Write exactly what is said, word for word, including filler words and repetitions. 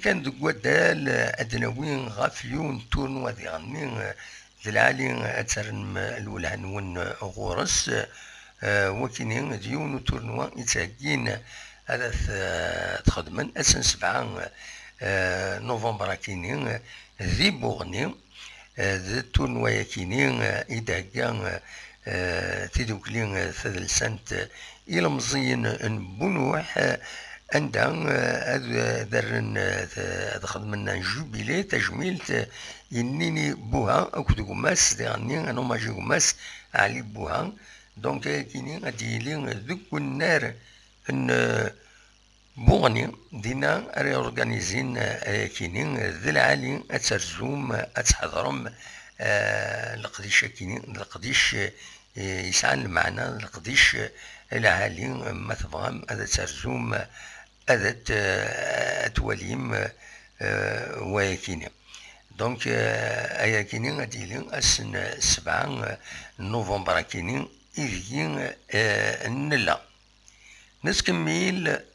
Kan deg waddal, ad d-nawi ɣef yiwen n turnwa diɣenni, d lɛali ad terrem lwelha-nwen ɣur-s. Wakini d yiwen n turnwa i ttheggin ad t-, ad t-xedmen ass n sebɛa november akini di Buɣni. D turnwa-yakini i d-thegga tidukli tadelsant ilemẓiyen n Bunuḥ, anda ad, ad rren, ad xedmen un jubilé, tajmilt i Nini Buha akked gma-s, diɣenni un hommage i gma-s Ɛli Buha. Donc ayakini ad d-yili deg unnar n Buɣni, dinna ara organizin ayakini. D lɛali ad terzum, ad tḥedrem, eh, leqdic-akini, d leqdic, eh, yesɛan lmeɛna, d leqdic, eh, lɛali, ma tebɣam ad terzum, ad t-, ad twalim, eh, wayakini. Donc, eh, ayakini ad d-yili ass n sebɛa, eh, november akini, ideg, eh, nella. Nettkemmil